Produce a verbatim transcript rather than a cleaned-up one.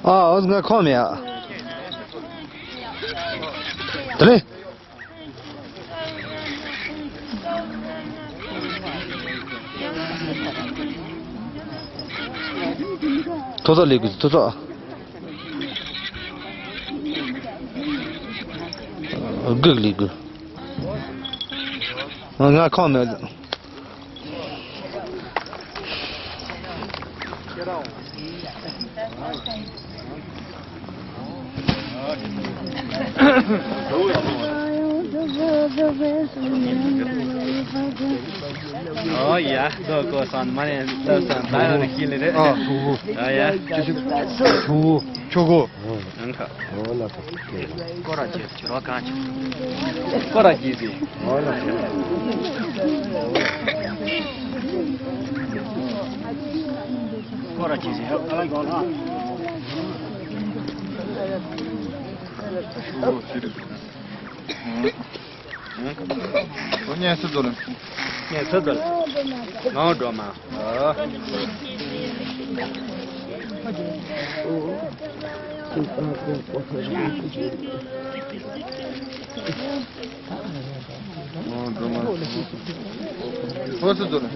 ཨ། ཨོ་ང་ཁོམ་ཡ། དེ་ལེ། ཐོ་ཚོགས་ལས་དགོས། ཐོ་ཚོགས། སྒུག་ལས་དགོས། ང་ཁོམ་མེད། ཨོ་ཡ། ལོ་གོ་སོང་། མ་ནས་ལྟ་སོང་། ད་ཡོད་ནི་ཤི་ལེ་རེད། ཨོ་ཡ། ཆུ་ཆུ་ཆུ་ཆུ་གོ། ཨང་ཁ། ཨོ་ལ་ཁ། སྐོར་ར་བྱེད། ཕྱི་རོལ་གང་བྱེད། སྐོར་ར་གྱིས་ཟེར། སྐོར་ར་གྱིས་ཟེར། ཧ་ལ་གོ་ལ། ཨོ་ཉན་སུ་འདུག་ལ། ངས་ཚོད་དོ། ངའོ་འགྲོ་མ། ཨོ། ཨོ་འགྲོ་མ། ཨོ་སུ་འདུག་ལ།